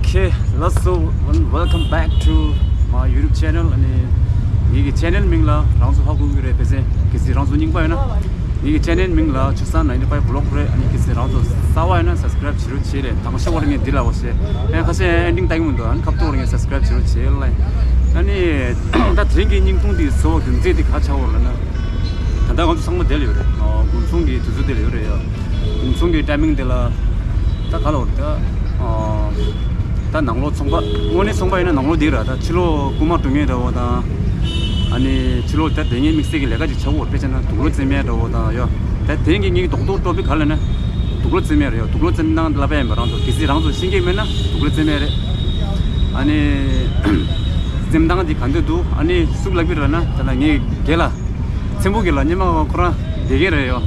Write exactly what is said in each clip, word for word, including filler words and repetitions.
Okay, let's so welcome back to my YouTube channel. ཨ་ནི་ངེད་ཀྱི་channel མིང་ལ་རང་ཚོ་ཧ་གོ་གི་རེད། དཔེ་ཆ་གལ་སྲིད་རང་ཚོ་རྙིང་པ་ཡོད་ན། ངེད་ཀྱི་channel མིང་ལ་ཆུ་སང་ninety five vlog རེད། ཨ་ནི་གལ་སྲིད་རང་ཚོ་གསར་པ་ཡོད་ན་subscribe བྱེད་རོགས་བྱེད་རེད། དང་ཤོག་བར་ངས་འདི་ལ་འོ་ཞེས། ཨ་ཁ་ཤས་ending ལྟ་གི་མི་འདུག་ཨ་ནི་ཁ་ཐུག་བར་ངས་subscribe བྱེད་རོགས་བྱེད་ལ། ཨ་ནི་ད་དེ་རིང་གི་བརྙན་ཐུང་འདི་བཟོ་བ་གི་མཛད་དེ་ག་ཆགས་འོར་ལ་ན། ད་ལྟ་ང་ཚོ་ཚང་མ་བསྡད་ལ་ཡོད་རེད། དགུན་སོང་གི་དུས་ཚོད་བསྡད་ལ་ཡོད་རེད་ཡ། དགུན་སོང་གི་timing དེ་ལ་ད་ག་ལ་འོར་ད། ད་ནང་ལོགས་ཚོང་པ་དངོས་གནས་ཚོང་པ་ཡིན་ན་ནང་ལོགས་འདི་ར། ད་ཕྱི་ལོགས་རྐུན་མ་འགྲོ་མཁན་འདྲ་བོ་དང་། ཨ་ནི་ཕྱི་ལོགས་ད་དེ་ངའི་དམིགས་བསལ་གྱི་ལས་ཀ་ཅིག་བྱ་དགོས་དཔེ་ཆ་ན་དུག་ལོག་བཙེམ་ཡས་འདྲ་བོ་དང་ཡ། ད་དེ་ངས་ངའི་རྡོག་རྡོག་སྤྲོ་པའི་ག་ལ་ན། དུག་ལོག་བཙེམ་ཡས་རེད་ཡ། དུག་ལོག་བཙེམ་སྟངས་ལབ་ཡས་མ་རང་ཚོ་གལ་སྲིད་རང་ཚོ་ཤེས་ཀྱི་མེད་ན་དུག་ལོག་བཙེམ་ཡས་རེད། ཨ་ནི་བཙེམ་སྟངས་འདི་ག་འདྲ་འདུག་ཨ་ནི་སུ་ལབ་ཀྱི་རེད་ན་ད་ལ་ངའི་རྒན་ལ། ཚེམ་བུ་རྒྱལ་ལ་སྙེ་མ་ཁོ་རང་བསྡད་མཁན་རེད་ཡོ།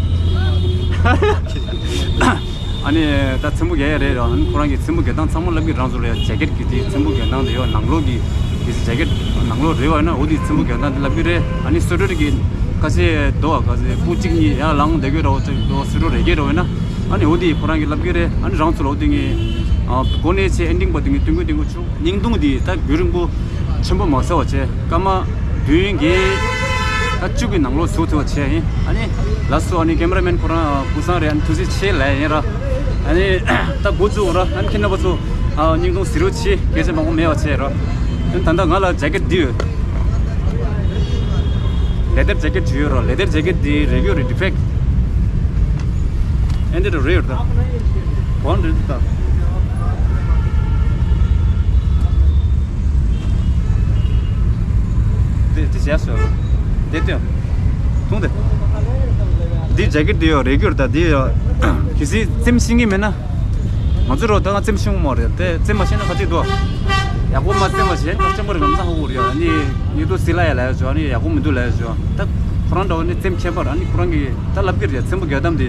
ཨ་ནི་ད་ཚེམ་བུ་རྒྱལ་ཡ་རེད་ར། ཨ་ནི་ཁོ་རང་གི་ཚེམ་བུ་རྒྱལ་སྟངས་ཚང་མ་ལབ་ཀྱི་རང་ཚོ་རེད། ཇེ་ཀེད་ཀྱི་དེ་ཚེམ་བུ་རྒྱལ་སྟངས་དེ་ཡོ། ནང་ལོགས་ཀྱི་དེ་ཇེ་ཀེད་ནང་ལོགས་རེད་བ་ན་འོ་དེ་ཚེམ་བུ་རྒྱལ་སྟངས་དེ་ལབ་ཀྱི་རེད། ཨ་ནི་སོ་ཊར་གྱི་ཁ་ཤས་རྡོ་བ་ཁ་ཤས་སྤུ་གཅིག་གཉིས་ཡར་ལངས་བསྡད་ཀྱི་ར། འོ་ཚེ་རྡོ་སོ་ཊར་རེ་རྒྱས་འགྲོ་བས་ན་ཨ་ནི་འོ་དེ་ཁོ་རང་གི་ལབ་ཀྱི་རེད། ཨ་ནི་རང་ཚོ་ལ་འོ་དེ་ངས་འགོ་ནས་ཆེ་ཨེན་ཌིང་བར་དེ་ངས་སྟོན་གྱི་སྟོན་གྱི་ཆུ། བརྙན་ཐུང་འདི་ད་རྒྱུན་རིང་པོ་ཆེན་པོ་མ་བཟོ་བ་བྱས། སྐར་མ་བདུན་བརྒྱད་ད་བཅུ་གི་ནང་ལོགས་བཟོ་ཐུབ་པ་བྱས་ཡིན། ཨ་ནི་ལགས་སོ། ཨ་ནི་ཀེ་མ་ར་མེན་ཁོ་རང་ཀུན་བཟང་རེད། ཨ་ནི་ཐུགས་རྗེ་ཆེ་ལབ་ཡིན་ར། ཨ་ནི་ད་འགོ་བཙུགས་ར། ཨ་ནི་ཁྱེད་རྣམ་པ་ཚོ་བརྙན་ཐུང་གཟིགས་རོགས་བྱེད། སྐད་ཆ་མང་པོ་མེད་པ་བྱས་ར། ཨ་ནི་ད་ལྟ་ང་ལ་ཇེ་ཀེད་འདི་ཡོད། ལེ་དར་ཇེ་ཀེད་བྲིས་ཡོད་ར། ལེ་དར་ཇེ་ཀེད་འདི་རེ་གི་རེད། ཌི་ཕེག་ཨེ་འདི་རུ་རེད་ད། གོང་རེད་ད། དེ་དེ་བྱས་སོ། དེ་དེ། མཐོང་དེ། འདི་ཇེ་ཀེད་འདི་ཡོ་རེ་གུར་ད་འདི་ཡོ། གལ་སྲིད་བཙེམ་ཤེས་ཀྱི་མེད་ན། ང་ཚོ་རོ་ད་ང་བཙེམ་ཤེས་མ་རེད་དེ། བཙེམ་མ་ཤེས་ན་ཁ་ཅིག་དོ། ཡག་པོ་མ་བཙེམ་པ་བྱས་ན་ལྕང་པོ་རེ་ལམ་སང་ཧ་གོ་རེད་ཡ། ནི་ཉི་དུ་སི་ལ་ཡ་ལ་ཡ་བྱོ། ནི་ཡག་པོ་མི་འདུག་ལ་ཡ་བྱོ། ད་ཁོ་རང་འདྲ་བོ་ནི་བཙེམ་མཁས་པ་ར། ནི་ཁོ་རང་གིས་ད་ལབ་ཀྱི་རེད། ཚེམ་བུ་རྒྱག་སྟངས་དེ།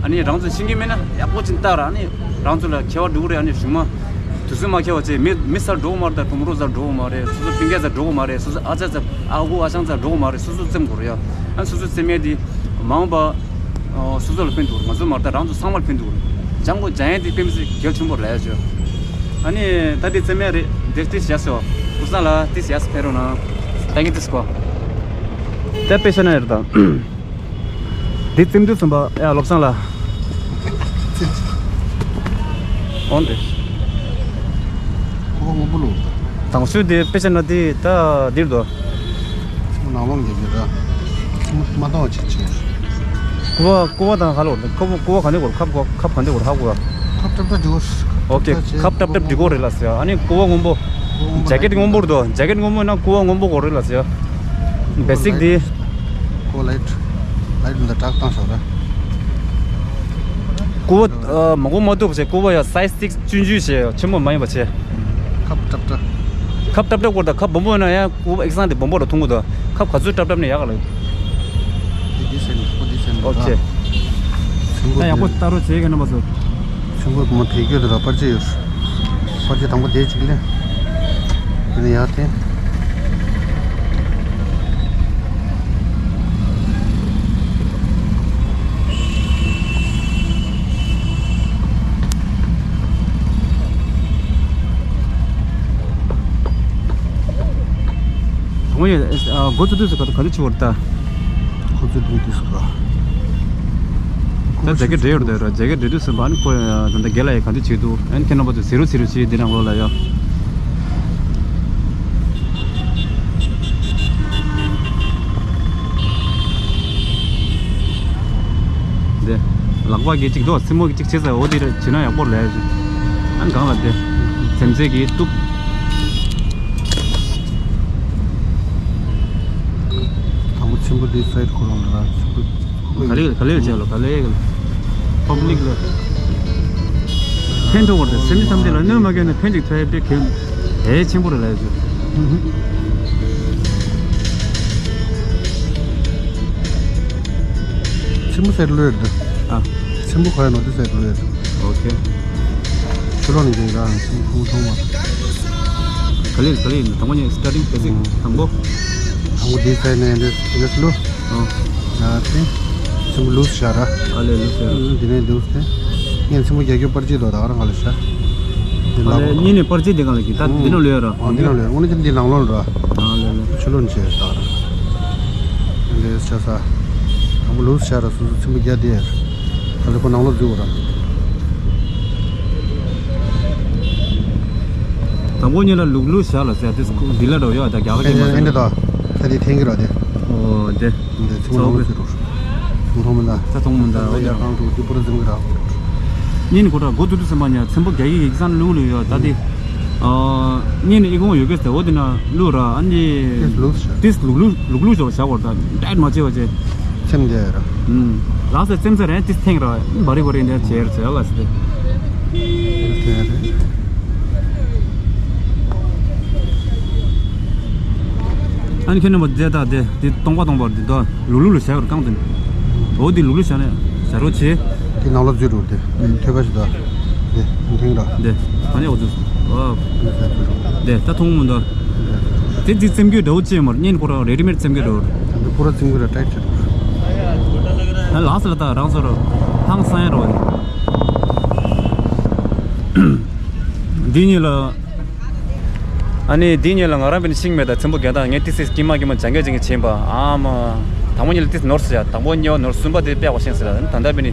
ཨ་ནི་རང་ཚོ་ཤེས་ཀྱི་མེད་ན་ཡག་པོ་ཅིག་ལྟ་ར། ཨ་ནི་རང་ཚོ་ལ་ཁྱད་པར་འགྲོ་གི་རེད། ཨ་ནི་གཞུག་མ་དུས་ཚོད་མ་ཁྱད་པར་བྱས་མི་མི་སར་འགྲོ་གི་མ་རེད། ད་གྲོང་རོ་སར་འགྲོ་གི་མ་རེད། སོ་སོ་སྤུན་ཀྱག་སར་འགྲོ་གི་མ་རེད། སོ་སོ་ཨ་ཅག་སར་ཨ་ཁུ་ཨ་ཞང་སར་འགྲོ་གི་མ་རེད། སོ་སོ་བཙེམ་དགོས་རེད་ཡ། ཨ་ནི་སོ་སོ་བཙེམ་ཡས་དེ་མ་འོངས་པ་སོ་སོ་ལ་ཕན་ཐོགས་རེད། ང་ཚོ་མ་རེད། ད་རང་ཚོ་ཚང་མར་ཕན་ཐོགས་རེད། ལྕང་པོ་ཇ་ཡན་དེ་དཔེ་མི་སྲིད་གལ་ཆེན་པོ་རེད་ཡ་ཅོ། ཨ་ནི་ད་དེ་བཙེམ་ཡས་རེད། དེ་ཏིས་ཡ་སོ། ཀུན་བཟང་ལ་ཏིས་ཡ་སོ་ཕེ་རོ་ན། ད་ངས་ཏིས་གོ། དེ་དཔེ་ཤ་ན་ཡར་དང་། འདི་བཙེམ་དུས་ཙམ་པ་ཡ་བློ་བཟང་ལ། འོན་ཏེ། ཁོ་པ་སྔོན་པོ་ལོ། དང་ཤོས་དེ་དཔེ་ཆ་ན་དེ་ད་འདིར་དོ། ཁོ་ནང་ལོགས་ཡོད་ཀྱི་ར། མ་མ་བཏང་བ་ཅིག་བྱས། ཀོ་བ་ཀོ་བ་དང་ཧ་ལོ་ཀོ་བ་ཀོ་བ་ག་ནས་གོ་ཁབ་གོ་ཁབ་ག་ནས་གོ་ཧ་གོ། ཁབ་ཏྲབ་ཏྲབ་འགྲིག་གོ། ཨོ་ཁེ། ཁབ་ཏྲབ་ཏྲབ་འགྲིག་གོ་རེད་ལ་ཟེར། ཨ་ནི་ཀོ་བ་སྔོན་པོ། ཇེ་ཀེད་སྔོན་པོ་རེད་དོ། ཇེ་ཀེད་སྔོན་པོ་ན་ཀོ་བ་སྔོན་པོ་གོ་རེད་ལ་ཟེར། བེ་སིག་དེ། ཀོ་ལའིཊ། ལའིཊ་འདི་དྲག་བཏང་ཤོག་ར། ཀོ་བ་ཨ་མ་གོ་མ་ཐུབ་བྱས། ཀོ་བ་ཡ་སའི་ཛི་ཏིག་ཆུང་ཆུང་བྱས། ཆེན་པོ་མ་ཡིན་པ་བྱས། ཁབ་ཏྲབ་ཏྲབ། ཁབ་ཏྲབ་ཏྲབ་གོ་ད། ཁབ་སྦོམ་པོ་ཡོད་ན་ཡང་ཀོ་བ་ཨེག་སང་དེ་སྦོམ་པོ་ར་མཐོང་གོ་ད། ཁབ་ག་ཚོད་ཏྲབ་ཏྲབ་ནས་ཡག་ག་ལ། འདི་འདི་སེམས་འདི་སེམས་ཨོ་ཁེ། ད་ཡག་པོ་ལྟ་རོགས་བྱེད་མཁན་རྣམ་པ་ཚོ། ཆུང་གོ་གོ་མ་དེ་སྐྱོད་དུ་ར་པར་ཅི་ཡོད། པར་ཅི་དང་པོ་དེ་གཅིག་ལས། དེ་ནས་ཡར་བསྟན། དང་པོ་ཡ་འགོ་ཚུགས་དུས་སུ་ག་ག་དུས་བྱེད་པར་ལྟ། ཁོ་ཚོས་བསྒྲུབས་དུས་སུ་ག་ད་ཇེ་ཀེད་འདྲེ་ཡོད་རེད། ཇེ་ཀེད་འདྲེ་དུས་སུ་བ་ནི་ཁོ་ད་ལྟ་རྒན་ལགས་ཡ་ག་དུས་བྱེད་འདུག་ཨན་ཁྱེད་རྣམ་པ་ཚོ་ཟེར་རོ་ཟེར་རོ་བྱེད། འདི་ནང་ལོགས་ལ་ཡ། འདི་ལག་པ་གིས་གཅིག་འདུག་སེན་མོ་གིས་གཅིག་བྱེད་ས། འོ་དེ་རེད། བྱེད་ན་ཡག་པོ་ལས་ཨ་གང་ལ་དེ་ཚེམ་ཚེ་གིས་གཏུབ། དང་པོ་ཆེན་པོ་དེ་སའིད་ཁོ་རང་ལ་ཆེན་པོ། ག་ལེ་ག་ལེ་བྱས་ལོ་ག་ལེ་ག་ལེ། ཕབ་ལིག་ལ། ཕན་ཐོགས་པར་དེ་སེམས་མི་ཐམས་ཅད་ལ་གནོད་མ་སྐྱེལ་ནས་ཕན་ཅིག་ཐོགས་ཡས་དཔེ་གལ་གལ་ཆེན་པོ་རེད་ལབ་ཡོད། ཆེན་པོ་ཟེར་ལོས་འདུག་ཨ། ཆེན་པོ་ག་ཡ་ནོ་དེ་ཟེར་ལོས་འདུག་ཨོ་ཁེ། ཕྱི་ལོགས་ནས་ཡིན་ར་ཆེན་པོ་ཁུངས་མཐོང་མ། ག་ལེ་ག་ལེ་ཡིན་དང་པོ་ནས་སི་ཊར་ཊིང་བེ་སིག་དང་པོ། དང་པོ་དེ་ཟེར་ནས་འདི་འདི་ལོ། ཨོ། ཡ་དེ། ཆེན་པོ་ལུས་བྱ་ར། ཨ་ལེ་ལུས་བྱ་ར། འདི་ནས་ལུས་དེ། ངས་ཆེན་པོ་རྒྱ་སྐྱོ་པར་ཅི་ལོ་ད་ག་རང་ག་ལ་བྱ། འདི་ལ། ཨ་ལས་གཉིས་ནས་པར་ཆས་འདི་གང་ལ་གི་ད་འདི་ནང་ལོས་ཡོད་ར། ཨ་འདི་ནང་ལོས་ཡོད། འོ་ན་ཅི་འདི་ནང་ལོགས་ར། ཨ་ལས་ལས། ཆུ་ལོན་བྱས་ད་ར། འདི་ཆ་ས། དང་པོ་ལུས་བྱས་ར་སོ་སོ་ཚིམ་པོ་རྒྱ་དེ་ཡར། ད་ལྟ་ཁོ་ནང་ལོགས་འཛུལ་བ་ར། དང་པོ་གཉིས་ལ་ལུག་ལུག་བྱས་ལ་ཟེར་དེ་ཁོ་འདི་ལ་འགྲོ་ཡོད་ད་རྒྱ་ག་ཅིག་མ་ཟེར། ཨེ་འདི་ད། ད་དེ་འཐེན་གི་ར་དེ། ཨོ་དེ། འདི་ཚིག་མ་ལོག་ཚིག་རོ། ཚོང་མཐོང་མི་འདའ། ཚ་ཚོང་མི་འདའ། ཡར་ཁང་དུ་དུ་པུ་ར་འཛིན་གི་ར། གཉིས་ནི་གོ་ད་གོ་དུ་དུ་སེམས་པ་ཉ་ཚེམ་པོ་རྒྱ་ཡིག་ཡིག་སང་ལུག་ལུག་ཡོད་ད་དེ། གཉིས་ནི་ཨི་ཁོང་ཡོད་གི་ཟེར་འོ་དེ་ན་ལུག་ར་ཨ་ནི། ཏིས་ལུག་ལུག་ལུག་བྱ་བར་ད་ཏྲེད་མ་བྱེད་བ་བྱེད། ཚེམ་རྒྱ་ཡོད་ར། ལགས་སེ་ཚེམ་ས་རེད་ཏིས་ཐེང་ར་བ་རི་བ་རི་འདྲ་བྱེད་ར་ཟེར་ལ་སེ། དེ་རེད། ཨ་ནི་ཁྱེད་རྣམ་པ་མཛད་ད་དེ་དེ་སྟོང་པ་སྟོང་པར་འདི་དོ་ལུག་ལུག་ལ་བྱ་བར་བཀང་དེ། འོ་དེ་ལུག་ལུག་བྱ་ནས་བྱ་རོགས་བྱེད། དེ་ནང་ལ་འཛུལ་འགྲོ་དེ་ཐོད་པ་ཞིག་ད། དེ་མཐིང་ར། དེ་ཨ་ནི་འོ་འཛུལ། ཨོ། དེ་ད་མཐོང་མི་འདུག་དེ་དེ་རྩེམ་རྒྱུ་འདྲ་བོ་ཅེས་མར་གཉེན་ཁོ་རང་རེ་ཌི་མེད་རྩེམ་རྒྱུ་འདྲ་བོ། དེ་པུ་ར་རྩེམ་རྒྱུ་ར་ཏྲེད་ཆེ། ཨ་ལགས་སེ་ལ་ད་རང་ཚོར་ཧང་སང་ཡ་རོ། འདི་གཉིས་ལ། ཨ་ནི་འདི་གཉིས་ལ་ང་རང་བས་ཤིང་མེད་ད་ཚེམ་པོ་རྒྱ་དང་ངས་ཏི་སེ་ཀྱི་མ་ཀྱི་མ་ཇ་གེ་ཇ་གེ་བྱིན་པ་ཨ་མ། དང་པོ་གཉིས་ལ་ཏིས་ནོར་སི་ཡ་དང་པོ་གཉིས་པ་ནོར་གསུམ་པ་དེ་དཔེ་བ་ཤེས་སི་ལ་ད་ལྟ་བས་ནི་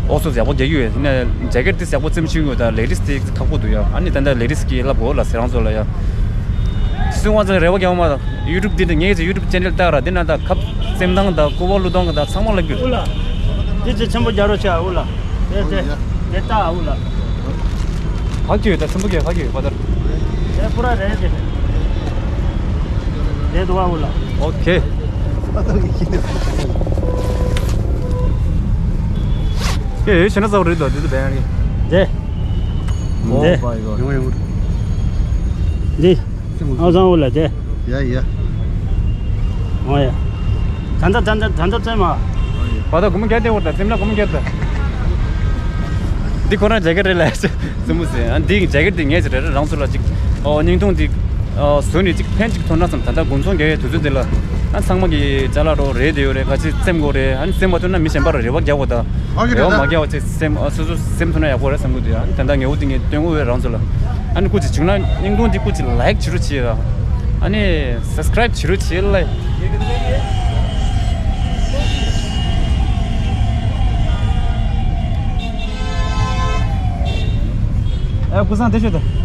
ཨོ་སོ་ཡག་པོ་རྒྱག་གི་ཡོད་ཡིན་ན་ཇ་གེ་ཏིས་ཡག་པོ་ཚེམ་ཤིང་ཡོད་ད་ལེ་ཌིས་དེ་ཁག་པོ་འདུག་ཡ། ཨ་ནི་ད་ལྟ་ལེ་ཌིས་ཀྱི་ལབ་གོ་ལ་སེ་རང་ཚོ་ལ་ཡ། སུན་ཝང་ཚང་རེ་བ་རྒྱག་མ་ད་ཡུ་ཊུབ་འདི་ད་ངས་ཀྱི་ཡུ་ཊུབ་ཅེ་ནལ་ལྟ་ར་འདི་ན་ད་ཁབ་སེམས་ཐང་ད་ཀུ་བ་ལུ་ཏོང་གི་ད་ཚང་མ་ལབ་གི་ཡོད། ཨུ་ལ། དེ་ཚེ་ཆེན་པོ་རྒྱ་རོ་ཆ་ཨུ་ལ། དེ་དེ་དེ་ལྟ་ཨུ་ལ། ཧ་གི་ཡོད་ད་ཚེམ་པོ་གི་ཧ་གི་ཡོད་པ་ད། དེ་པུ་ར་རེད་དེ། དེ་དུ་ཨུ་ལ། ཨོ་ཁེ། ཨེ་ཡོད་ཤེ་ན་ཚ་བ་རེད་དོ་དེ་དུ་བན་རེད། དེ། ཨོ་དེ། བའི་གོ། ཡོང་ཡོང་། དེ། ཨ་བཟང་བོ་ལ་དེ། ཡ་ཡ། ཨོ་ཡ། ད་ད་ད་ད་ད་ད་ཙེ་མ། པ་ད་གུམ་གྱ་དེ་བོར་ད་ཙེམ་ལ་གུམ་གྱ་ད། འདི་ཁོ་རང་ཇེ་ཀེ་རེད་ལ་ཙེ་མུ་ཟེ་ཨ་འདི་ཇེ་ཀེ་འདི་ངས་ཅི་རེད་རང་ཚོ་ལ་ཅིག་ཨོ་སྙིང་ཐུང་འདི་ཨོ་བཟོས་ནས་ཅིག་ཕན་ཅིག་ཐོན་ན་བསམ་ད་ད་དགུན་ཚོང་རྒྱག་ཡའི་དུས་ཚོད་འདི་ལ་ཨ་ཚང་མ་གི་ཅ་ལག་རོ་རེད་དེ་ཡོད་རེད་ག་ཅི་ཙེམ་དགོས་རེད་ཨ་ནི་ཙེམ་མ་ཐུབ་ན་མི་གཞན་པ་ར་རེ་བ་རྒྱག་དགོས་ད། ཨ་གི་རེད་ད། རེ་བ་མ་རྒྱག་པ་ཅིག་སེམས་ཨ་སོ་སོ་སེམས་ཐུབ་ན་ཡག་པོ་རེད་བསམ་གི་འདུག་ཡ། ཨ་ནི་ད་ལྟ་ངས་འོ་དེ་ངས་སྟོན་དགོས་བས་རང་ཚོ་ལ། ཨ་ནི་སྐུ་མཁྱེན་བྱུང་ན་སྙིང་ཐུང་འདི་སྐུ་མཁྱེན་ལའིག་བྱེད་རོགས་བྱེད་ཡ། ཨ་ནི་སབ་སི་ཀེ་རེབ་བྱེད་རོགས་བྱེད་ལ། ཨ་སྐུ་སང་དེ་ཤོད་དང་།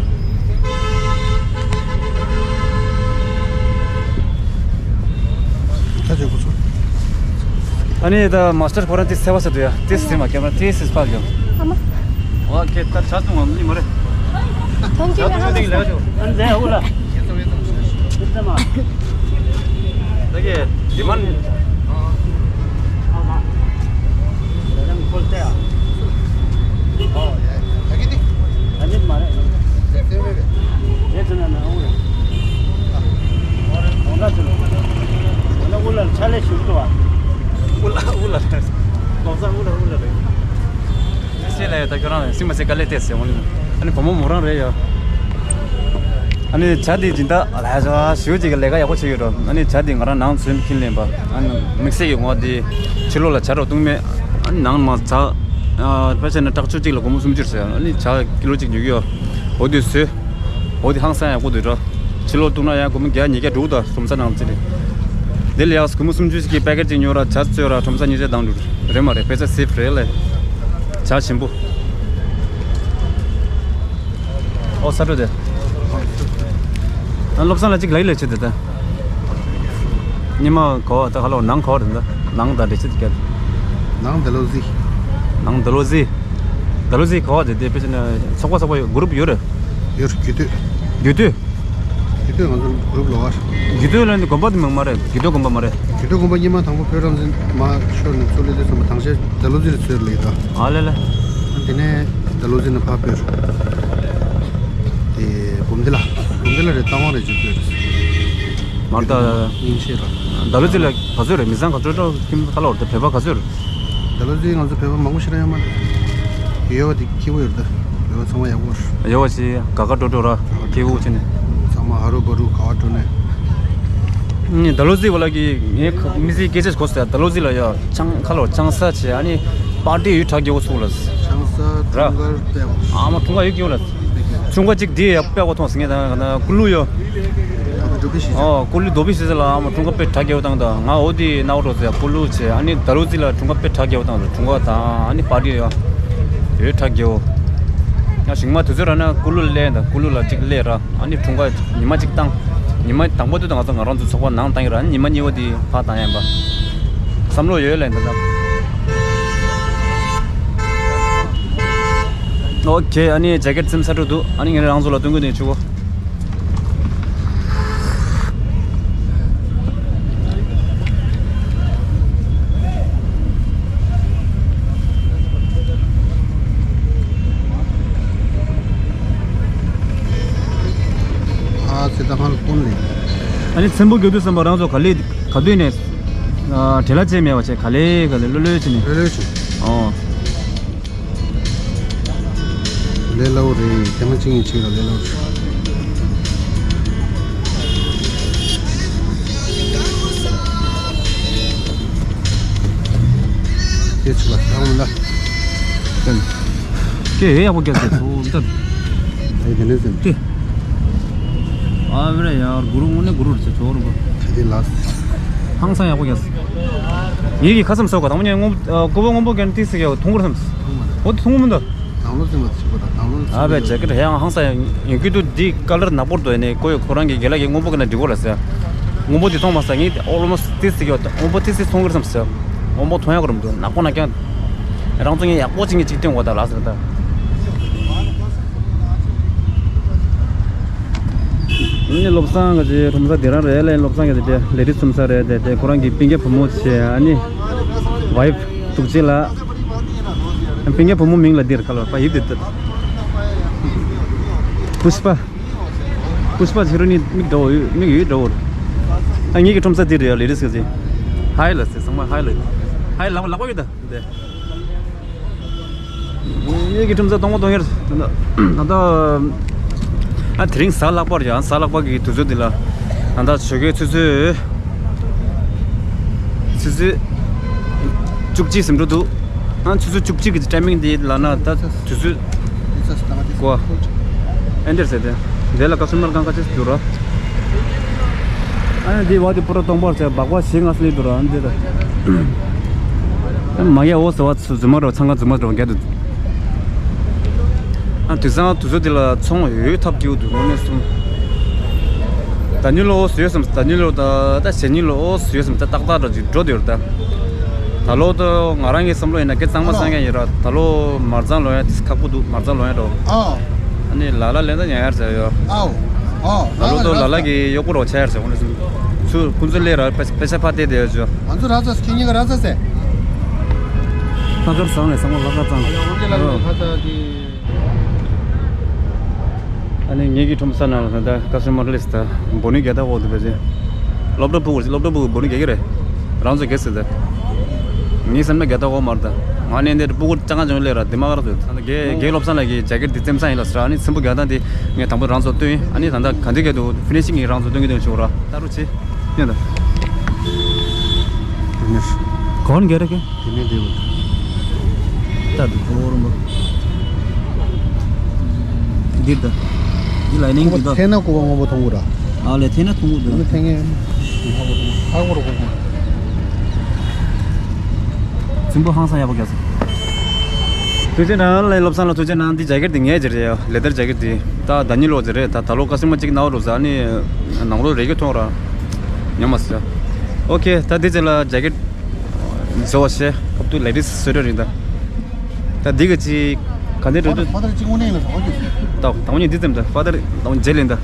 ད་ཅོ་ཁུ་ཚུར། ཨ་ནི་ད་མ་སི་ཊར་ཁོ་རང་དེ་སེ་བ་ས་དུ་ཡ་དེ་སེ་མ་ཀེམ་ར་དེ་སེ་སྤར་ཡོ། ཨ་མ། ཨོ་ཁེ་ད་ཆ་ཚུང་བ་མི་མ་རེད། ཐོང་ཆུ་ཆ་ཚུང་ལ་ཅིག་ལས་ཆོ། ཨ་ནི་ཟེ་ཨ་ཧུ་ལ། ད་གེ་ཌི་མན། ཤེས་ལ་ཡོད་ད་ཁྱོད་རང་ལ་སིང་མ་སེ་དཀའ་ལས་ཏེ་ཟེར་འོང་ལ། ཨ་ནི་བུ་མོ་མོ་རང་རེད་ཡ། ཨ་ནི་བྱ་དེ་སྦྱིན་བདག་ལ་ཞོ་ཞུ་ཅིག་ལས་ཀ་ཡག་པོ་བྱེད་ཡོད་འགྲོ། ཨ་ནི་བྱ་དེ་ང་རང་ནང་ཚུན་ཁྱིམ་ལེན་པ། ཨ་ནི་དམིགས་བསལ་གྱི་ངོ་དེ་ཕྱི་ལོགས་ལ་བྱ་རོག་བཏུང་མེད། ཨ་ནི་ནང་མ་བྱ་ཕལ་ཆེར་ན་དྲག་ཆུ་གཅིག་ལ་སྒོར་མོ་སུམ་ཅུ་ཟེར། ཨ་ནི་བྱ་ཀི་ལོ་གཅིག་ཉོ་གི་ཡོད། འོ་དེ་བཟོས། འོ་དེ་ཧང་སང་ཡག་པོ་འདུག་འགྲོ། ཕྱི་ལོགས་བཏུང་ན་ཡང་སྒོར་མོ་བརྒྱ་ཉིས་བརྒྱ་འགྲོ་གི་འདུག་སུམ་ས་ནང་ཚིག་རེད། དེ་ལ་ཡག་སྒོར་མོ་སུམ་ཅུ་ཞིག་གི་པེ་ཀེ་ཊི་ཅིག་ཉོ་ར་བྱ་བཙོས་ར་ཁྲོམ་ས་ཉིས་བརྒྱ་བཏང་འགྲོ་རེད་མ་རེད། པེ་ས་སེབ་རེད་ལས། བྱ་ཆེན་པོ། ཨོ་ས་འགྲོ་དེ། ཨ་བློ་བཟང་ལ་གཅིག་ལ་ཡི་ལས་བྱེད་དེ་ད། ཉི་མ་གོ་ད་ཁ་ལོ་ནང་གོ་རེད་ད། ནང་ད་འདྲེ་ཆེ་དེ་སྐད། ནང་ད་ལོ་ཟི། ནང་ད་ལོ་ཟི། ད་ལོ་ཟི་གོ་དེ་དེ་དཔེ་ཆ་ན་ཚོགས་པ་ཚོགས་པ་ཡོད་གུ་རུབ་ཡོད་རེད། ཡོད་རྒྱུད་སྟོད། རྒྱུད་སྟོད། རྒྱུད་སྟོད་ང་ཚོ་གུ་རུབ་ལོ་བར། རྒྱུད་སྟོད་ལ་ནི་དགོན་པ་དེ་མང་མ་རེད། རྒྱུད་སྟོད་དགོན་པ་མ་རེད། རྒྱུད་སྟོད་དགོན་པ་སྔོན་མ་དང་པོ་བོད་རང་བཙན་མ་ཤོར་ནས་ཚུར་སླེབས་དུས་ཙམ་པ་དང་ཤེས་ད་ལོ་ཟི་རེད་ཚོད་ལེགས་ད། ཨ་ལེ་ལེ། དེ་ནས་ད་ལོ་ཟི་ནས་ཕར་བོད། དེ་བུམ་སྡེ་ལ། བུམ་སྡེ་ལ་རེད་རྟ་དབང་རེད་ཅིག་བོད་རེད། མར་ད། ཡིན་ཤེས་ར། ད་ལོ་ཟི་ལ་ག་ཚོད་རེད། མི་ཚང་ག་ཚོད་འགྲོ་ཁྱིམ་ཁ་ལོ་རེད་བོད་པ་ག་ཚོད་རེད། ད་ལོ་ཟི་ང་ཚོ་བོད་པ་མང་པོ་ཞིག་ར་ཡོད་མ་རེད། ཡོད་པ་དེ་སྐྱིད་པོ་ཡོད་ད། བོད་པ་ཚང་མ་ཡག་པོ་རེད། ཡོད་པ་ཞིག་ག་ག་འགྲོ་འགྲོ་ར་སྐྱིད་པོ་བྱས་ནས། ཚང་མ་ཧ་རུ་བ་རུ་ག་བ་འགྲོ་ནས། ཨ་ནི་ད་ལོ་ཟི་བ་ལ་གི་ངའི་མི་ཚེའི་སྐད་ཆ་གོ་ས་ད་ལོ་ཟི་ལ་ཡ་ཆང་ཁ་ལོ་ཆང་ས་བྱས་ཨ་ནི་པར་ཏི་ཡུལ་གྲགས་རྒྱལ་པོ་ཚུགས་ལ། ཆང་ས་ར། འཁྲུངས་སྐར་དཔེ་བ། ཨ་མ་འཁྲུངས་སྐར་ཡུལ་རྒྱལ་པོ་ལ། ཁྱུང་ཀ་གཅིག་འདི་ཡག་པོ་དཔེ་ཡག་པོ་མཐོང་སོང་ངས། ད་ང་ད་ཀུ་ལུ་ཡོད། འགྲོ་གི་ཤེས། ཨོ་ཀུ་ལུ་རྡོ་སྦིས་ཤེས་ལ་ཨ་མ་ཁྱུང་ཀ་དཔེ་གྲ་རྒྱས་པོ་བཏང་། ད་ང་འོ་དེ་ནའོ་རོ་ཟེར་ཀུ་ལུ་བྱས། ཨ་ནི་ད་རུ་ཙི་ལ་ཁྱུང་ཀ་དཔེ་གྲ་རྒྱས་པོ་བཏང་། ད་ཁྱུང་ཀ་དང་ཨ་ནི་པར་ཊི་ཡོད། ཡོད་གྲ་རྒྱས་པོ། ཡང་ཞིག་མ་དུས་ཚོད་རག་ན་ཀུ་ལུ་ལ་སླེབས། ད་ཀུ་ལུ་ལ་གཅིག་སླེབས་ར། ཨ་ནི་ཁྱུང་ཀ་ཉི་མ་གཅིག་བཏང་། ཉི་མ་དང་པོ་དུས་ད་ང་ཚོ་ང་རང་ཚོ་ཚོགས་པ་ནང་བཏང་ཡོད་ར། ཨ་ནི་ཉི་མ་གཉིས་པ་དེ་ཕར་བཏང་ཡ་ཡིན་པ་བསམ་བློ་ཡོད་ལ་ཡིན་ད། ཨོ་ཁེ། ཨ་ནི་ཇེ་ཀེཊ་ཚིམ་ཚར་འགྲོ་འདུག་ཨ་ནི་ངས་རང་ཚོ་ལ་སྟོན་གི་ནས་ཆུ་བོ། ཨ་ཙི་ད་ཧང་ཀོང་ལས། ཨ་ནི་ཚེམ་བུ་རྒྱག་དུས་ཙམ་པ་རང་ཚོ་ག་ལེ་ག་དུས་ནས་ཨ་བྲེལ་བ་ཅན་མེད་པ་བྱས། ག་ལེ་ག་ལེ་ལྷོད་ལྷོད་བྱས་ནས། ལྷོད་ལྷོད་བྱས། ཨོ། ལས་སླ་བོ་རེད། ཐེངས་མ་གཅིག་གཉིས་བྱས་ལ་ལས་སླ་བོ་རེད། དེ་ཚོ་ལ་ད་འོང་ལ། ཀྱེ་ཧེ་ཡག་པོ་རྒྱག་ཟེར་ཚོ་འདི། ཨེ་དེ་ནས་ཟིན། ཏེ། ཨ་བེ་ར་ཡར་གུ་རུ་དངོས་གནས་གུ་རུ་རེད་ཟེར་ཚོ་རུ་གུ། དེ་དེ་ལ། ཧང་སང་ཡག་པོ་རྒྱག་ཟེར། ངེད་ཀྱི་ཁ་སེམས་སོགས་ག་དང་མོ་ཉན་སྔོན་ཨ་ཀོ་བ་སྔོན་པོ་གན་ཏི་སི་ཡག་ཐུང་གུ་རེད་སམ། འོ་དེ་ཐུང་གུ་མིན་ད། ནང་ལོགས་ཟིན་པ་ཞིག་པ་དང་ནང་ལོགས་ཨ་བེ་ཇེ་ཀེཊ་ཧེ་ཡང་ཧང་སང་ཡང་ཡིན་གྱི་འདུག་འདི་ཀ་ལར་ནག་པོར་འདུག་ཨ་ནི་ཀོ་ཡོ་ཁོ་རང་གི་རྒན་ལགས་ཀྱིས་སྔོན་པོ་གན་ན་འགྲིག་གོ་ལ་ཟེར། སྔོན་པོ་དེ་མཐོང་མ་ས་ངེད་ཨོལ་མོ་སི་ཏི་སི་ཡོད་སྔོན་པོ་ཏི་སི་ཐུང་གུ་རེད་སམ་ཟེར། སྔོན་པོ་མཐོང་ཡག་གོ་རེད་མི་འདུག་ནག་པོ་ནག་རྐྱང་། རང་ཚོ་ངས་ཡག་པོ་ཅིག་ངས་ཅིག་སྟོན་དགོས་ད་ལགས་ཟེར་ད། ཨ་ནི་བློ་བཟང་གི་ཁྲོམ་ས་དེ་རང་རེད་ལ། བློ་བཟང་གི་དེ་ལེ་ཌིས་ཁྲོམ་ས་རེད། དེ་དེ་ཁོ་རང་གི་སྤུན་ཀྱག་བུ་མོ་བྱས། ཨ་ནི་ཝའིཕ་ཐུགས་རྗེ་ལགས། སྤུན་ཀྱག་བུ་མོ་མིང་ལ་འདིར་ཁ་ལོ་པ་ཡིབ་དེ་ད། པུཤ་པ། པུཤ་པ་ཕྱི་རུ་ནི་མིག་འདྲ་བོ་ཡོད། མིག་ཡོད་འདྲ་བོ། ཨ་ངེད་ཀྱི་ཁྲོམ་ས་འདི་རེད་ཡ། ལེ་ཌིས་གི་ཧའི་ལ་ཟེར་ཚང་མ་ཧའི་ལ། ཧའི་ལག་པ་ལག་པ་ཡོད་ད། འདི། ངེད་ཀྱི་ཁྲོམ་ས་གཏོང་མ་གཏོང་ཡར། ད་ལྟ་ཨ་དེ་རིང་གཟའ་ལྷག་པ་རེད་ཡ། གཟའ་ལྷག་པ་གི་དུས་ཚོད་འདི་ལ་ད་ལྟ་ཞོགས་ཀའི་ཆུ་ཚོད་ཆུ་ཚོད་བཅུ་གཅིག་ཟིན་འགྲོ་འདུག་ཨ་ཆུ་ཚོད་བཅུ་གཅིག་གི་ཊའི་མིང་འདི་ལ་ན་ད་དུས་ཚོད་གོ། ཨེ་འདིར་ཟེར་ཏེ། འདི་ལ་ཀ་སི་ཊ་མར་གང་ག་ཅིག་འདུག་ར། ཨ་འདི་བ་དེ་པུ་ར་སྟོང་པར་བྱས་སྦག་སྦག་ཞིག་ང་སླེབས་འདུག་ར། འདི་ད། མ་ཡ་འོ་ཟེར་བ་ཚོ་རྫུན་མ་རོ་ཚང་ཀ་རྫུན་མ་རོ་རྒྱ་དུ། ཨ་དུས་སང་དུས་ཚོད་འདི་ལ་ཚོང་ཡོད་ཐབས་སྐྱིད་འདུག་དངོས་གནས་སོང་། ད་ཉིན་ལོ་ཟེར་སམ། ད་ཉིན་ལོ་ད་ད་ཞེ་ཉིན་ལོ་ཟེར་སམ། ད་ཏག་ཏག་འདྲ་ཅིག་འགྲོ་དུས་ད། ད་ལོ་ད་ང་རང་གི་བསམ་བློ་ཡིན་ན་སྐད་གཙང་མ་གཙང་ཡ་ཡིན་ར། ད་ལོ་མར་གཙང་ལོ་ཡ་ཁག་པོ་འདུག་མར་གཙང་ལོ་ཡ་འགྲོ། ཨ། ཨ་ནི་ལ་ལ་ལེན་ད་ཉ་ཡར་ཟེར་ཡོ། ཨའོ། ཨའོ། ད་ལོ་ད་ལ་ལ་གི་གཡོག་པོ་རོ་ཆ་ཡར་ཟེར་འོ་ནི་སུ་ཁུན་ཚུ་ལེ་ར་པེ་པེ་ཤ་ཕ་ཏེ་དེ་ཡོ་ཇོ། ང་ཚོ་ར་ཚ་ཁྱེད་གཉིས་ཀ་ར་ཚ་ཟེར། ལྷག་དཀར་བཟང་ནས་བཟང་པོ་ལྷག་དཀར་བཟང་། ཨ་ནི་ངེད་ཀྱི་ཁྲོམ་ས་ནང་ལ་ད་ཀ་སི་ཊ་མར་ལིས་ཊི་ད་འབོ་ནི་རྒྱ་ད་འོ་དེ་བས་ཅི། སློབ་གྲྭ་ཕྲུ་གུ་སློབ་གྲྭ་ཕྲུ་གུ་འབོ་ནི་རྒྱ་གི་རེད། རང་ཚོ་རྒྱ་ཟེར་ད། ངའི་སེམས་ན་རྒྱ་ད་འོ་མར་ད། ང་ནས་འདིར་ཕྲུ་གུ་ཅང་ཅང་ལས་ར་དེ་མ་ག་ར་ཚོད་ད་རྒྱ་རྒྱ་བློ་བཟང་ལགས་ཀྱི་ཇེ་ཀེཊ་འདི་བཙེམ་ས་ཡིན་ལ་ཟེར། ཨ་ནི་ཚེམ་བུ་རྒྱ་ད་འདི་ངས་དང་པོ་རང་ཚོ་སྟོན། ཨ་ནི་ད་ད་ག་འདི་ག་དུ་ཕི་ནི་ཤིང་གི་རང་ཚོ་སྟོན་གི་སྟོན་ཆོག་ར། ད་རུ་ཆེ། ཡ་ད། དེ་ནས། གོན་ག་རེ་གི། དེ་ནས་དེ་བ། ད་དུ་གོ་རུ་མ། འདིར་ད། འདི་ལ་ནིང་འདི་ད། ཐེན་ན་ཀོ་བ་སྔོན་པོ་མཐོང་གི་ར། ཨ་ལེ་ཐེན་ན་མཐོང་གི་འདུག་མི་ཐེན་ངེ། ཧ་གོ་རུ་གོ། ཚིམ་པོ་ཧང་སང་ཡག་པོ་རྒྱག་སོང་། ཐུགས་རྗེ་གནང་ལ་བློ་བཟང་ལ་ཐུགས་རྗེ་གནང་། འདི་ཇེ་ཀེཊ་འདི་ངའི་ཇེ་རེད་ཡ། ལེ་དར་ཇེ་ཀེཊ་འདི། ད་ཟླ་ཉིན་ལོ་ཟེར་རེད། ད་ད་ལོ་ཀ་སི་མ་གཅིག་ནའོ་རོ་ཟ་ནི། ནང་ལོ་རེ་གི་ཐོང་ར། ཉམས་མ་སོ། ཨོ་ཁེ། ད་འདི་ཚེ་ལ་ཇེ་ཀེཊ་བཟོ་བ་ཤེས་ཁབ་ཏུ་ལེ་ཌིས་སུ་ཊར་རེད་ད། ད་འདི་ག་ཅི་ག་འདི་རེད་དུ། ཕ་དར་གཅིག་དངོས་གནས་ལ་ཟ་བ་ཀྱི། ད་དང་ཉིན་འདི་ཙམ་ད་ཕ་དར་དང་ཉིན་རྗེས་ལེན་ད།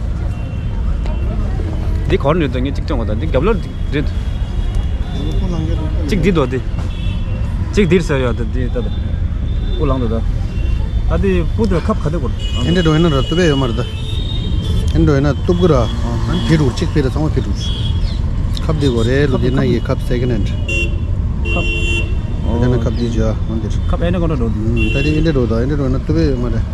འདི་ག་རེ་རེད་ད་ངས་གཅིག་སྟོན་གོ། ད་འདི་རྒྱབ་ལོར་འདི་རེད། གཅིག་འདི་འདུག་འདི། གཅིག་འདིར་ཟེར་ཡོད་ད་འདི་ད་ད། སྤུ་ལངས་འདུག་ད། ད་འདི་སྤུ་དེ་ཁབ་ག་འདི་གོ། ཨེ་འདྲ་འགྲོ་ཡིན་ན་ར་ཏུབ་པས་ཡོད་མ་རེད་ད། ཨེ་འདྲ་ཡིན་ན་ཏུབ་གི་ར། ཨ་ཕི་རུ་གཅིག་ཕི་རུ་ཚང་མ་ཕི་རུ། ཁབ་འདི་གོ་རེད་ལོ། འདི་ན་ཡི་ཁབ་སེ་ཀེན་ཧེན་ཌི། ཁབ། ཨེ་འདྲ་ན་ཁབ་འདི་ཇ་འོན་འདིར། ཁབ་ཨེ་འདྲ་གོ་འདྲ་འགྲོ་འདི། ད་འདི་ཨེ་འདྲ་འགྲོ་ད་ཨེ་འདྲ་འགྲོ་ཡིན་ན་ཏུབ་པས་ཡོད་མ་རེད།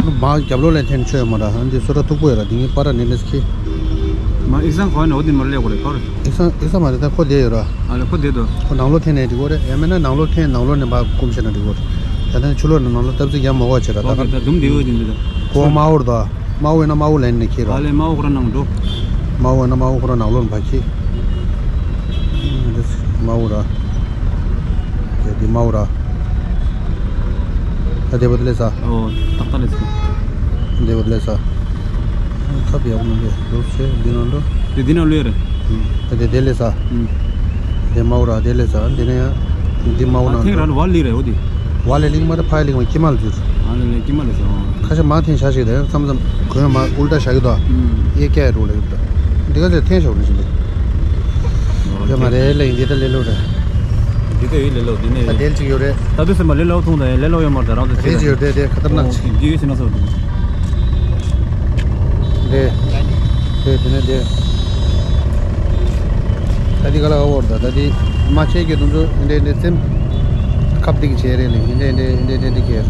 མ་རྒྱབ་ལོགས་ལ་འཐེན་ཆོད་ཡོད་མ་རེད། ཨ་འདི་སོ་ར་ཐུག་པོ་ཡོད་ར། འདི་ངའི་པར་ར་ནི་ལེས་ཁི། མ་ཨི་སང་གོ་ནོ་འདི་མར་ལེ་གོ་རེད་ཁོ་རེད། ཨི་སང་ཨི་སང་མ་རེད་ད་ཁོ་བསྡད་ཡོད་ར། ཨ་ལེ་ཁོ་བསྡད་དོ། ཁོ་ནང་ལོགས་འཐེན་ནས་འགྲིག་གོ་རེད། ཡང་མིན་ན་ནང་ལོགས་འཐེན་ནང་ལོགས་ནས་ཕར་སྐུམ་བྱས་ན་འགྲིག་གོ་རེད། ད་ལྟ་ཕྱི་ལོགས་ནས་ནང་ལོགས་སྟབས་ཚིག་ཡང་མ་གོ་བྱེད་ར་ད་ཨོ་ཁེ་ག་ད་དུམ་བསྡད་ཡོད་འདི་འདི་ད། ཀོ་མའོ་ར་ད། མའོ་ཡིན་ན་མའོ་ལན་ནས་ཁྱེར་ར། ཨ་ལེ་མའོ་ཁོ་ར་ནང་འགྲོ། མའོ་ཡིན་ན་མའོ་ཁོ་ར་ནང་ལོགས་ནས་ཕར་ཁྱེར། འདི་མའོ་ར། དེ་འདི་མའོ་ར། ད་དེ་བ་དེ་ལས་ས། ཨོ། ཏག་ཏག་ལས་ས། དེ་བ་དེ་ལས་ས། ཁབ་ཡག་མི་འདུག་ལོ་ཆེ་འདི་ནང་འགྲོ། དེ་འདི་ནང་ལོས་རེད། ད་དེ་དེ་ལས་ས། དེ་མའོ་ར་དེ་ལས་ས་འདི་ནས་ཡང་འདི་མའོ་ནང་ཐེངས་འགྲོ། ར་བ་ལི་རེད་འོ་དེ། བ་ལི་ལིང་མ་ད་ཕ་ཡི་ལིང་མ་ཀྱི་མ་ལ་འཛུལ། ཨ་ལེ་ལེ་ཀྱི་མ་ལས་ས། ཁ་ཤས་མ་འཐེན་བཞག་ཞིག་དང་མཚམས་མཚམས་གོས་མ་ཨུལ་ཏ་བཞག་གི་འདུག་ཨ། ཨེ་སྐྱ་ཡ་འགྲོ་ལ་ཡོད་འདུག་འདི་ག་ཚོད་འཐེན་ཞོག་རེ་ཞིག་འདུག་ཨོ་དེ་མ་རེད་ལེ་འདི་ད་ལེ་ལོ་རེད། འདི་ད་ཡོད་ལེ་ལོ་འདི་ནས་ད་ཡོད། དེལ་ཅིག་ཡོད་རེད། ད་དུས་སེམས་པ་ལེ་ལོ་ཐུང་ད་ཡ་ལེ་ལོ་ཡོད་མ་རེད་རང་ཚོ་རེད་ཅིག་ཡོད་དེ་དེ་ཁ་ཏར་ནག་ཅིག་འདི་ཡོད་ཟེར་ན་སོ་འདི། དེ་དེ་དེ་ནས་དེ། ད་འདི་ག་ལ་འོར་ད་ད་འདི་མ་ཆེ་གི་དུང་ཚོ་འདྲེ་འདྲེ་ཙེམ། ཁབ་འདི་གི་ཆེ་རེད་ལེ་འདྲེ་འདྲེ་འདྲེ་འདྲེ་འདྲེ་གི།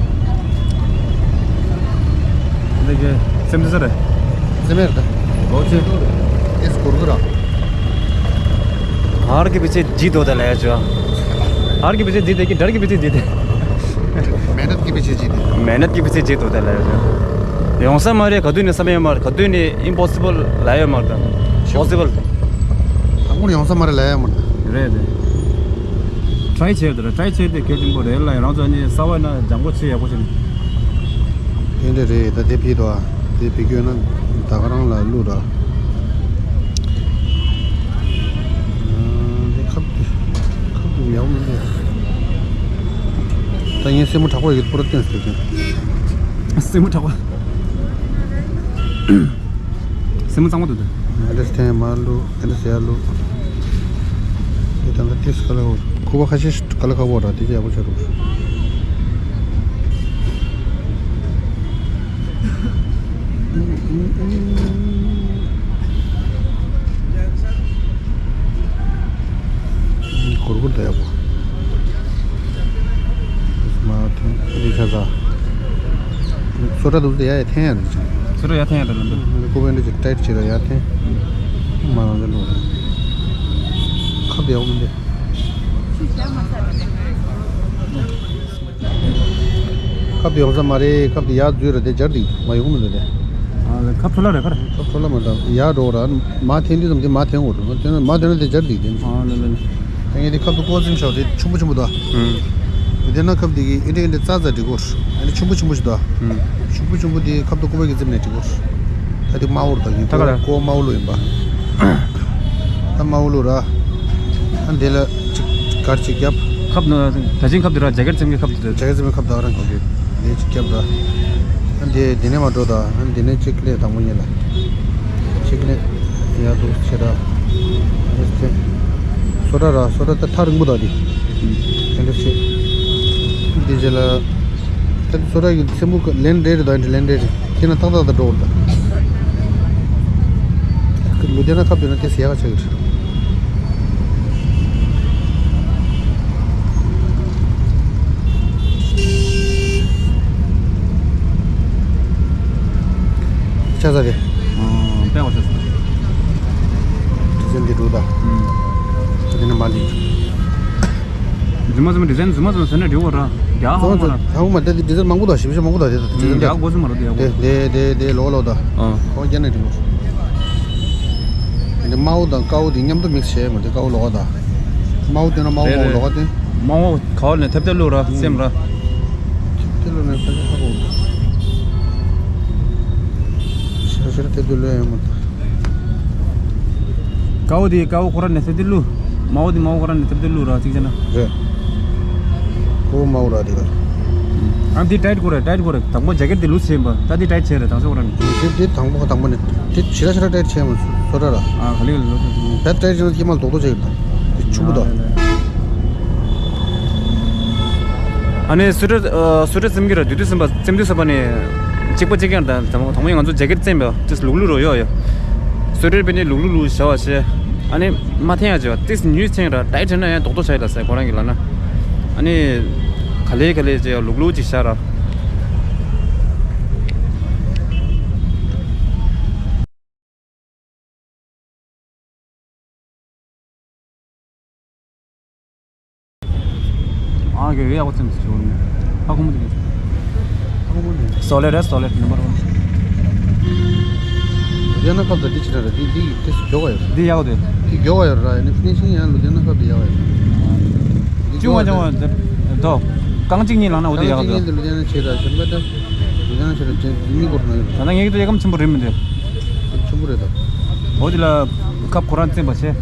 འདི་གི་སེམས་འདི་ས་རེད། སེམས་མེར་ད། ལོ་ཆེ། ཨེས་གོར་གོ་ར། हार के पीछे जीत होता है जो। हार के पीछे जीत है कि डर के पीछे जीत है। मेहनत के पीछे जीत है। मेहनत के पीछे जीत होता है जो। ཡོང་ས་མ་རེད་ག་དུས་ནས་བསམ་ཡོད་མ་རེད་ག་དུས་ནས་ཨིམ་པོ་སི་བལ་ལབ་ཡོད་མ་རེད་ད། པོ་སི་བལ། དང་པོར་ཡོང་ས་མ་རེད་ལབ་ཡོད་མ་རེད། རེད་རེད། ཊ་རའི་བྱས་འདུག་ར། ཊ་རའི་བྱས་དེ་གལ་ཆེན་པོ་རེད་ལ་རང་ཚོ་ནི་གསར་པ་ན་སྦྱང་པོ་བྱེད་ཡག་པོ་བྱེད་ནི། དེ་འདྲ་རེད་ད་དེ་ཕིད་དོ། དེ་ཕིད་དགོས་ན་ད་ག་རང་ལ་བླུག་ར། དེ་ཁབ་དེ་ཁབ་དེ་ཡག་མི་འདུག་ད་ངས་སེན་མོ་དྲག་པོ་ཡོད་པོ་ར་སྟོན་ཟེར་དུས། སེན་མོ་དྲག་པོ། སེན་མོ་གཙང་མ་འདུག་ད། ཨ་འདྲས་ཐེངས་མ་བླུག་ཨ་འདྲས་ཡར་བླུག་དེ་དང་ད་ཏིས་ག་ལ་ཧོ། ཁུ་བ་ཁ་ཤས་ག་ལ་ཁ་བོ་ར་དེ་ཡག་པོ་ཆགས་འདུག་གུར་གུར་ད་ཡག་པོ། མ་ཐོན་རི་ཁ་ཟ། སོ་ཏྲ་འདུག་སྟེ་ཡ་ཡ་འཐེན་ཡ་རེད་ཅིང་། སོ་ཏྲ་ཡ་འཐེན་ཡ་རེད་ལ་འདུག་ཀུ་བེན་འདི་ཅིག་ཊའིཊ་བྱེད་ར་ཡ་འཐེན། མ་རང་འདི་འགྲོ། ཁབ་ཡག་མི་འདི། ཁབ་ཡོང་ས་མ་རེད། ཁབ་དེ་ཡར་འཛུལ་ར་དེ་སྦྱར་འདུག་མ་ཡོང་མི་འདུག་དེ། ཨ་ལེ་ཁབ་འཕྲོ་བརླག་རེད་ཁ་རེད། ཁབ་འཕྲོ་བརླག་མ་འདུག་ཡར་འགྲོ་ར་མ་འཐེན་དུས་ཙམ་དེ་མ་འཐེན་འོ་འགྲོ་དེ་ན་མ་འཐེན་ན་དེ་སྦྱར་འདུག་དེ། ཨ་ལེ་ལེ་ལེ། ད་ངས་དེ་ཁབ་ཏུ་ཀོ་ཙིན་ཤོག་དེ་ཆུང་པོ་ཆུང་པོ་འདུག་ཨུམ། དེ་ན་ཁབ་དེ་གི་ཨེ་འདྲ་ཨེ་འདྲ་ཙག་ཙག་འགྲིག་གོ་ཨེ་འདྲ་ཆུང་པོ་ཆུང་པོ་ཞིག་འདུག་ཨུམ། ཆུང་པོ་ཆུང་པོ་དེ་ཁབ་ཏུ་ཀོ་པའི་གི་རྩིབ་ནས་འགྲིག་གོ་ད་དེ་དམར་པོ་རུ་ད་ཡིན་ད་ག་ལ། ཀོ་དམར་པོ་ལོ་ཡིན་པ། ད་དམར་པོ་ལོ་ར། ཨ་འདི་ལ་ཅིག་གར་ཅིག་བརྒྱབ། ཁབ་ནི་ད་ཅིང་ཁབ་དེ་ར་ཇེ་ཀེཊ་ཚེམ་གི་ཁབ་དེ་ར། ཇེ་ཀེཊ་ཚེམ་གི་ཁབ་དེ་ར་གི་དེ་ཅིག་བརྒྱབ་ར། ཨ་འདི་འདི་ནས་མ་འགྲོ་ད་ཨ་འདི་ནས་ཅིག་ལས་དང་པོ་ཉིད་ལ། ཅིག་ལས་ཡ་དུ་ཆེ་ར། ཨ་སོ་ཏྲ་ར་སོ་ཏྲ་ད་ཐག་རིང་པོ་ད་དེ། དེ་འདྲ་ཆེ། འདི་རྗེས་ལ། ད་སོ་ཏྲ་གི་སེན་མོ་ལན་རེ་རེ་ད་འདི་ལན་རེ་རེ། ཁྱེད་ན་ཏག་ཏག་ཏག་འགྲོ་བར་ད། ལུ་དེ་ན་ཁབ་དེ་ན་དེ་ཟེ་ཡག་ཆགས་ཀྱི་རེད། ཆ་ས་རེད། ཨ་པད་བ་ཆ་ས། དེ་ཚན་འདི་འགྲོ་ད། ཨུམ། དེ་ན་མ་ལི། རྫུན་མ་རྫུན་མ་ཌི་ཛའིན་རྫུན་མ་རྫུན་མ་ཟེར་ན་འགྲིག་གོ་ར། རྒྱ་ཧ་མ་ར། ཧ་མ་ད་འདི་ཌི་ཛའིན་མང་པོ་དང་ཞིབ་ཞིབ་མང་པོ་དང་དེ་ད་ཌི་ཛའིན་རྒྱ་དགོས་སུ་མ་ར་དེ་ཡག་གོ་དེ་དེ་དེ་ལོ་ལོ་དང་། ཨ། ཁོ་རྒྱ་ནས་འགྲིག་གོ་དེ་དམར་པོ་དང་དཀར་པོ་དེ་མཉམ་དུ་མིག་སི་བྱས་མ་དེ་དཀར་པོ་ལོགས་ཀ་དང་། དམར་པོ་དེ་ན་དམར་པོ་དམར་པོ་ལོགས་ཀ་དེ། དམར་པོ་ག་བ་ནས་ཐེབས་ཐེབས་བླུགས་ར་སེམས་ར། ཐེབས་ཐེབས་བླུགས་ནས་ཕ་གི་ཧ་གོ་ཤེར་ཤེར་ཐེབས་ཐེབས་བླུགས་ཡ་མ་དང་། དཀར་པོ་དེ་དཀར་པོ་ཁོ་ར་ནས་ཐེབས་ཐེབས་བླུགས། དམར་པོ་དེ་དམར་པོ་ཁོ་ར་ནས་ཐེབས་ཐེབས་བླུགས་ར་གཅིག་བྱས་ན། རེད། ཁོ་དམར་པོ་ར་དེ་ག་རེད། ཨ་འདི་ཊའིཊ་དགོས་རེད། ཊའིཊ་དགོས་རེད། དང་པོ་ཇེ་ཀེཊ་དེ་ལུས་བྱས་པ་ད་འདི་ཊའིཊ་བྱས་རེད་དང་ཤོག་ར་ནི། དེ་དེ་དང་པོ་དང་པོ་ནས་དེ་ཞེ་དྲག་ཞེ་དྲག་ཊའིཊ་བྱས་མ་སོ་སོ་ར་ར། ཨ་ག་ལེ་ག་ལེ་ལོ། བེད་ཊའིཊ་བྱས་ན་སྐྱེ་མ་རྡོག་རྡོག་བྱས་ཡོད་ད། དེ་ཆུང་པོ་ད། ཨ་ནི་སུ་ཏྲ་ཨ་སུ་ཏྲ་ཙེམ་གི་ར་དུས་དུས་ཙེམ་པ་ཙེམ་དུས་ཙེམ་པ་ནས་གཅིག་པ་གཅིག་རྐྱང་དང་དང་པོ་ཡང་ང་ཚོ་ཇེ་ཀེཊ་བཙེམ་པ་ཏིས་ལུག་ལུག་རོ་ཡོ་ཡོ། སུ་ཏྲ་པེ་ནི་ལུག་ལུག་ལུག་བྱ་བ་བྱས། ཨ་ནི་མ་འཐེན་ཡ་བྱས་པ་ཏིས་ཉུས་འཐེན་ར་ཊའིཊ་བྱས་ན་ཡང་རྡོག་རྡོག་བྱ་ཡི་ད་ཟེར་ཁོ་རང་གི་ལ་ན། ཨ་ནི་ག་ལེ་ག་ལེ་བྱས་ལུག་ལུག་ཅིག་བྱ་ར། ཨ་གེ་ཡག་པོ་ཙམ་ཞིག་ཞོར་ནས་ཧ་གོ་མོ་དེ་གེ་ཧ་གོ་མོ་ནས་སོ་ལེ་རེད། སོ་ལེ་ནམ་བར་ཝན། ལུ་དྷི་ཡ་ན་ཁབ་དང་འདི་ཅི་འདྲ་རེད། འདི་འདི་ཏོག་ཙམ་མགྱོགས་པ་ཡོད་རེད། འདི་ཡག་པོ་འདུག་འདི་མགྱོགས་པ་ཡོད་རེད། ཡིན་ནའི་ཕི་ནི་ཤིང་ཡང་ལུ་དྷི་ཡ་ན་ཁབ་འདི་ཡག་པ་ཡོད་རེད། འདི་ཅུང་མགྱོགས་པ་ཅུང་ཡོད་རེད། མགྱོགས་པ་དོ། རྐང་གཅིག་གཉིས་ལངས་ན་འོ་འདི་ཡག་པོ་འདུག་རྐང་གཅིག་གཉིས་འདི་ལུ་དྷི་ཡ་ན་ཆེ་ར་ཞིམ་པ་ད། ལུ་དྷི་ཡ་ན་ཆེ་ར་ཅན་འདི་གཉིས་སྐོར་ན་ཡོད་རེད། ད་ལྟ་ངེད་ཀྱི་ད་ཡ་གམ་ཆེན་པོ་རེད་མི་འདུག་ཆེན་པོ་རེད་ད། འོ་འདི་ལ་ཁབ་ཁོ་རང་བཙེམས་པ་བྱས།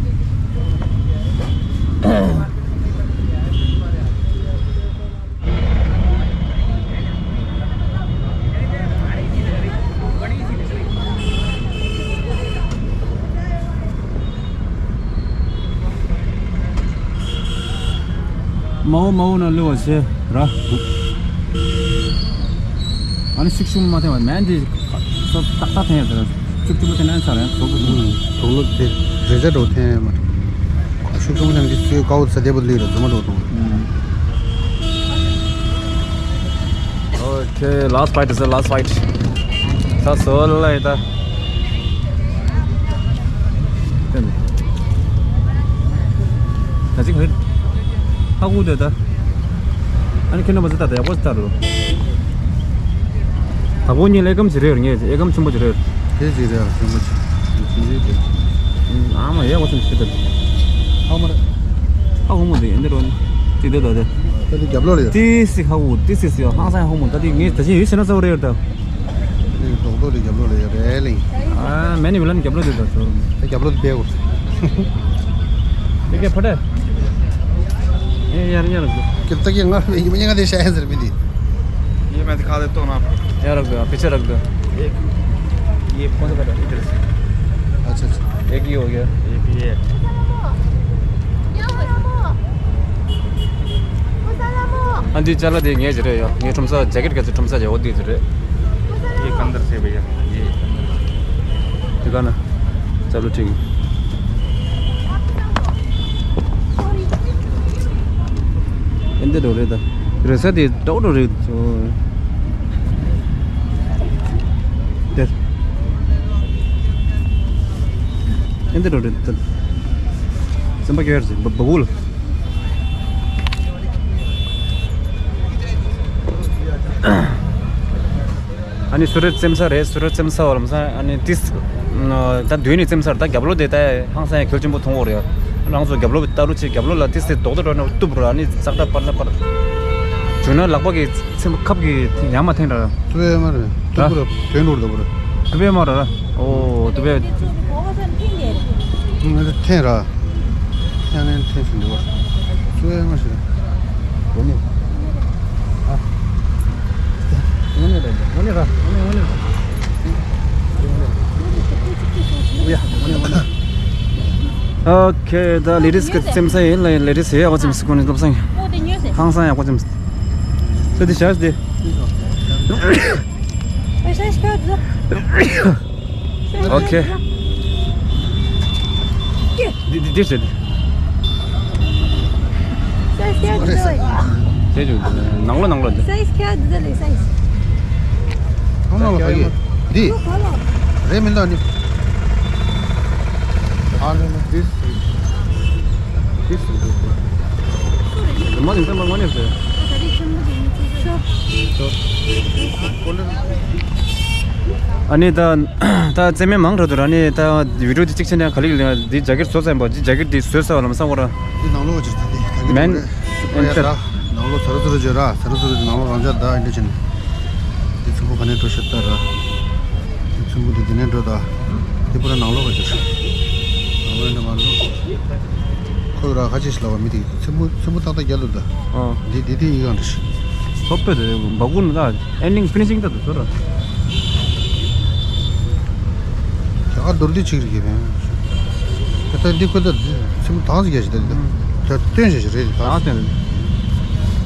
མའོ་མའོ་ན་ལུ་བ་ཤེ་ར། ཨ་ནི་ཤུགས་ཤུགས་མ་འཐེན་པ་མན་འདི་སོ་ཏག་ཏག་འཐེན་ཡ་ཟེར། ཅུབ་ཅུབ་འཐེན་ན་ཚར་ཡང་སོ་བུ། དུག་ལོ་དེ་རེ་ཆ་འགྲོ་འཐེན་མ། ཤུགས་ཤུགས་འཐེན་གྱི་སུའི་ཀའོ་ས་དེ་བུ་ལི་ར་རྫུན་མ་འགྲོ་དང་། Okay, last fight is the last fight. ད་སོ་ལ་ཡི་ད། ད་ཅིག་ཧེ། ཧ་གོ་དེ་ད། ཨ་ནི་ཁྱེད་རྣམ་པ་ཚོ་ད་ད་ཡག་པོ་ལྟར་རོ། ད་བོ་གཉིས་ལ་ཨེ་ཀམ་ཅི་རེད་ངས་ཨེ་ཀམ་ཆེན་པོ་ཅི་རེད། དེ་ཅི་རེད་ཆེན་པོ་ཅི། ཨ་མ་ཡག་པོ་ཆེན་པོ་ཅི་ད། ཧ་མ་རེད། ཧ་གོ་མོ་དེ་ཨེ་འདི་རོ་ནི། ཅི་དེ་ད་དེ། ད་དེ་རྒྱབ་ལོགས་ལ་ཡོད། ཏི་སི་ཧ་གོ་ཏི་སི་སི་ཧང་སང་ཧ་གོ་མོ་ད་དེ་ངས་ད་ཅི་ཡོད་ཤེ་ན་ཚ་བོ་རེད་ད། ཨ་ནི་རྡོག་རྡོག་རེ་རྒྱབ་ལོགས་ལ་ཡོད་རེད་ལིང་། ཨ་མེ་ནི་ཝི་ལན་རྒྱབ་ལོགས་དེ་ད་ཚོར། ད་རྒྱབ་ལོགས་དེ་པེ་གོ། དེ་ག་ཕ་ཏ། ཨེ་ཡར་ཡར་གོ། ཀེབ་ཏ་ཀེ་ང་ཡིན་མ་ཉེ་ང་དེ་ཤ་ཡན་ཟེར་མི་དེ། ये मैं दिखा देता हूँ ना आपको। यार रख दो, पीछे रख दो। एक ये कौन सा कलर है? इधर से। अच्छा, अच्छा। एक ही हो गया। एक ये। ཨ་འདི་ཅ་ལག་དེ་ངའི་ཅི་རེད་ཡ། ངའི་ཁྲོམ་ས་ཇེ་ཀེཊ་ག་ཚོད་ཁྲོམ་ས་ཇེ་འོ་དེ་ཅི་རེད། ये अंदर से भैया, ये अंदर। དེ་ག་ན། चलो ठीक। ཨེ་འདི་འགྲོ་རེད་ད། རེ་ས་དེ་འགྲོ་འགྲོ་རེད། དེ། ཨེ་འདི་འགྲོ་རེད་ད། སེམས་པ་སྐྱོ་ཡར་ཟིན་བ་བ་གུ་ལ། ཨ་ནི་སུ་རེད་བཙེམ་ས་རེད། སུ་རེད་བཙེམ་ས་བ་ལམ་སང་ཨ་ནི་ཏིས། ད་མདུན་ནས་བཙེམ་ས་རེད། ད་རྒྱབ་ལོགས་དེ་ད་ཧང་སང་ཡང་གལ་ཆེན་པོ་མཐོང་འོ་རེད། རང་ཚོ་རྒྱབ་ལོགས་ལྟ་རུ་ཆེ་རྒྱབ་ལོགས་ལ་ཏིས་དེ་རྡོག་རྡོག་འགྲོ་ན་གཏུབ་ར་ཨ་ནི་ཙག་ཏག་པར་ན་པར། བྱུང་ན་ལག་པ་གི་ཚེམ་ཁབ་ཀྱི་ཡང་མ་འཐེན་ར། ཏུ་བས་མ་རེད། ཏུ་བུ་ར་དོན་འགྲོ་ར་པུ་ར། ཏུ་བས་མ་ར། ཨོ་ཏུ་བས། ང་ཚོ་འཐེན་ར། ཡང་ནས་འཐེན་བཞིན་འདུག་བ། ཏུ་བས་མ་ཞིག་ར། དངོས་གནས། ཨ། དངོས་གནས་རེད། དངོས་གནས་ར། དངོས་གནས་དངོས་གནས་ར། ཨོ་ཡ། དངོས་གནས་དངོས་གནས། ཨོ་ཁེ། ད་ལེ་ཌིས་གི་བཙེམ་ས་ཡིན་ལ། ལེ་ཌིས་ཡག་པོ་བཙེམ་སི་ཀོ་ནི་ལོབ་སང་། ཧང་སང་ཡག་པོ་བཙེམ་སི། ད་དེ་བྱས་ཏེ། ཨོ་ཁེ། འདི་འདི་འདི་བྱས་ཏེ། Size क्या दे दो भाई? དེ་ནང་ལོ་ནང་ལོ་འདི། Size क्या दे दो, size? ཁོང་ལ་བ་ཡོད། འདི། རེད་མི་འདུག་ནི། ཨ་ནི་ནི། This is། This is། མ་ནི་མ་ནི་ཟེར། ཨ་ནི་ད་ད་བཙེམ་མཁན་མང་དྲགས་འདུག་ཨ་ནི་ད་བི་ཌིའོ་འདི་གཅིག་བྱས་ན་ག་ལེར་འདི་ཇེ་ཀེཊ་བཟོས་ཚར་ཡིན་པ། འདི་ཇེ་ཀེཊ་འདི་བཟོས་ཚར་བ་ལམ་སང་འོ་ར། འདི་ནང་ལོགས་ཀྱི་ད་འདི་ད་འདི་མེན་རེད། ཨེན་ཊར། ནང་ལོགས་ཚ་རུ་ཚུ་རུ་བརྗོད་ར། ཚ་རུ་ཚུ་རུ་ནང་ལོགས་རང་འཇགས་ད་ཨེ་འདྲ་བྱས་ནས། འདི་ཚོམ་བུ་ག་ནས་འགྲོ་ཤེས་ལྟ་ར། འདི་ཚོམ་བུ་འདི་འདི་ནས་འགྲོ་ད། འདི་པུ་ར་ནང་ལོགས་ཀ་འགྱུར་ཤག་ནང་ལོགས་འདི་མ་འགྲོ། ཁོ་ར་ཁ་ཅིག་ཤི་ལ་བ་མི་དེ་ཚོམ་བུ་ཚོམ་བུ་ཏག་ཏག་རྒྱབ་ལ་ད། ཨ། འདི་འདི་དེ་ཡི་གང་འདྲ་ཤི། ཐོབ་པའི་དེ་འབག་གུ་ན་ད་ཨེན་ཌིང་ཕི་ནི་ཤིང་ད་དུ་ཚོ་ར། རྒྱ་གར་རྡོར་དུས་ཆིག་རིག་གི་རེད། ད་ལྟ་འདི་ཁོ་ད་ཚེམ་ཐང་ཟིག་རྒྱ་ཞིག་ད་ད་སྟོན་ཞིག་རེད་ད། ཨ་སྟོན།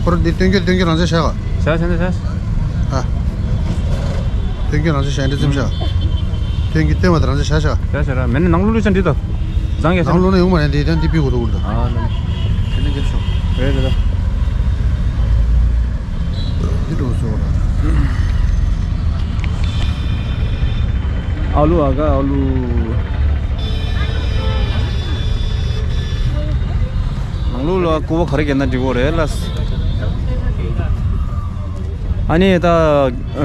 ཁོ་ར་འདི་སྟོན་རྒྱུ་སྟོན་རྒྱུ་རང་ཅག་བཞག་ག་བཞག་བཞག་ནས་བཞག་ཨ། སྟོན་རྒྱུ་རང་ཅག་བཞག་འདི་ཚེམ་བཞག་སྟོན་རྒྱུ་སྟོན་པ་དེ་རང་ཅག་བཞག་བཞག་བཞག་ར་མེད་ན་ནང་ལོགས་ལུས་ཅན་འདི་ད། བཟང་ག་ནང་ལོགས་ན་ཡོང་མ་རེད་འདི་ད་འདི་པི་གོ་ད་འུར་ད། ཨ་ནི། དེ་ནས་རྒྱབ་ཤོག་རེད་རེད་ད། འདི་འགྲོ་སོ་ར། ཨ་ལུ་ཨ་ག་ཨ་ལུ། ནང་ལོགས་ལ་ཀུ་བ་ག་རེ་གྱོན་ན་འགྲིག་གོ་རེད་ལ། ཨ་ནི་ད་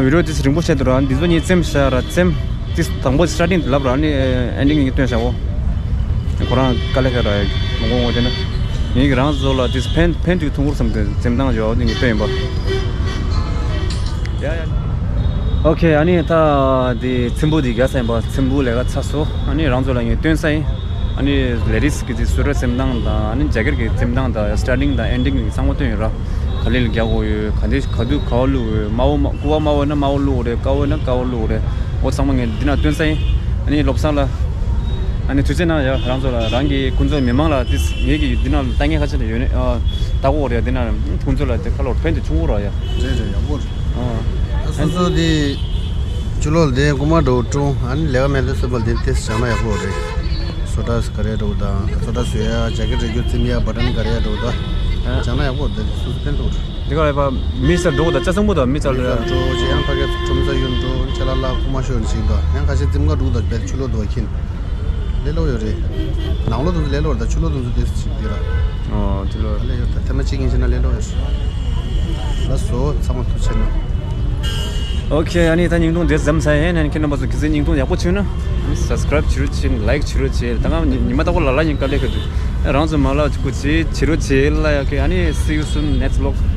བི་ཌིའོ་འདི་རིང་པོ་བྱས་འདུག་ར། འདི་ཚོ་གཉིས་བཙེམ་བཞག་ར་བཙེམ། ཏིས་དང་པོ་starting དེ་ལབ་ར་ནི་ending ངས་སྟོན་བྱའོ། ཁོ་རང་དཀའ་ལས་ཁག་ར་མང་པོ་ངོ་དེ་ན། ངས་ཀྱི་རང་བཟོ་ལ་ཏིས་ཕན་ཕན་དུས་ཐུང་ངུར་བསམ་སྟེ་འཛེམ་སྟངས་ཡོད་ནི་ངས་སྟོན་ཡིན་པ། ཡ་ཡ། ཨོ་ཁེ། ཨ་ནི་ད་དེ་ཚེམ་བུ་དེ་རྒྱག་ས་ཡིན་པ། ཚེམ་བུ་ལས་ཀ་ཚར་སོང་། ཨ་ནི་རང་ཚོ་ལ་ངས་སྟོན་ས་ཡིན། ཨ་ནི་ལས་རིགས་ཀྱི་དེ་སུ་ར་འཛེམ་སྟངས་དང་། ཨ་ནི་ཇེ་ཀེཊ་ཀྱི་འཛེམ་སྟངས་དང་། starting དང་ending གི་ཚང་མ་སྟོན་ཡོད་ར། ག་ལེར་རྒྱག་དགོས་ཡོད། ག་འདི་ག་དུས་ག་བ་བླུགས་ཡོད། དམར་པོ་དམར་སྐུ་བ་དམར་པོ་ཡིན་ན་དམར་པོ་བླུགས་རེད། དཀར་པོ་ཡིན་ན་དཀར་པོ་བླུགས་རེད། འོ་ཚང་མ་ངས་འདི་ན་སྟོན་ས་ཡིན། ཨ་ནི་བློ་བཟང་ལ་ཨ་ནི་ཐུགས་རྗེ་གནང་ཡ། རང་ཚོ་ལ་རང་གི་ཁོང་ཚོ་མི་མང་ལ་ཏིས་ངེད་ཀྱི་འདི་ན་ལྟ་ངན་ཁ་ཆེ་ཡོད་ནི་ཨ་ལྟ་གོ་རེད། འདི་ན་ཁོང་ཚོ་ལ་དེ་ཁ་ལོ་ཕན་དེ་ཆུང་གོ་ར་ཡ། རེད་རེད། ཡག་པོ་རེད། ཨ་སོ་སོ་དེ་ཆུ་ལོག་དེ་རྐུ་མ་འགྲོ་ཀྲུང་། ཨ་ནི་ལས་ཀ་མེད་དུས་སུ་བལ་དེ་ཏིས་བྱང་ན་ཡག་པོ་རེད། སོ་ཏ་ག་རེ་འགྲོ་དང་སོ་ཏ་བཟོ་ཡ་ཇེ་ཀེཊ་རེ་རྒྱུ་རྩིམ་ཡ་བ་ཊན་ག་རེ་ཡ་འགྲོ་དང་བྱང་ན་ཡག་པོ་རེད། སོ་སོ་ཕན་ཐོགས་རེད། འདི་ག་ལ་ཡ་མི་སར་འགྲོ་དང་ཅ་སང་པོ་དང་མི་ཚར་མི་ལ་ཚ་འགྲོ་ཅེ་ཡང་ཕ་གི་ཁྲོམ་ས་ཡོད་འགྲོ་ཅ་ལ་ལ་རྐུ་མ་ཤོར་ཅིག་དང་ཡང་ཁ་ཤས་རྩིམ་ཀ་འགྲོ་དང་བལ་ཆུ་ལོག་དུ་བ་ཁྱིན། ལས་སླ་པོ་ཡོད་རེད། ནང་ལོགས་དུ་ལས་སླ་པོ་རེད། ད་ཆུ་ལོག་དུ་ཚོ་དེ་ཅིག་དེ་ར། ཨོ་དེ་ལོ། ལས་ཡོད། ད་ཐེངས་མ་གཅིག་ཡིན་ཕྱིན་ན་ལས་སླ་པོ་ཡོད་རེད། ལགས་སོ། ཚང་མ་ཐུགས་རྗེ་གནང་། ཨོ་ཁེ། ཨ་ནི་ད་བརྙན་ཐུང་འདིར་མཚམས་བཞག་ཡིན། ཨ་ནི་ཁྱེད་རྣམ་པ་ཚོ་གལ་སྲིད་བརྙན་ཐུང་ཡག་པོ་བྱུང་ན་ཨ་ནི་སབ་སི་ཀ་རེབ་བྱེད་རོགས་བྱེད། ལའིཀ་བྱེད་རོགས་བྱེད། ད་ང་ཉི་མ་ལྟ་བུ་ལ་ལ་ཡིན། དཀའ་ལས་ཁག་འདུག་རང་ཚོ་མ་ལ་ཅིག་གུ་བྱེད་བྱེད་རོགས་བྱེད་ལ་ཡ་ཁེ། ཨ་ནི་see you soon next vlog།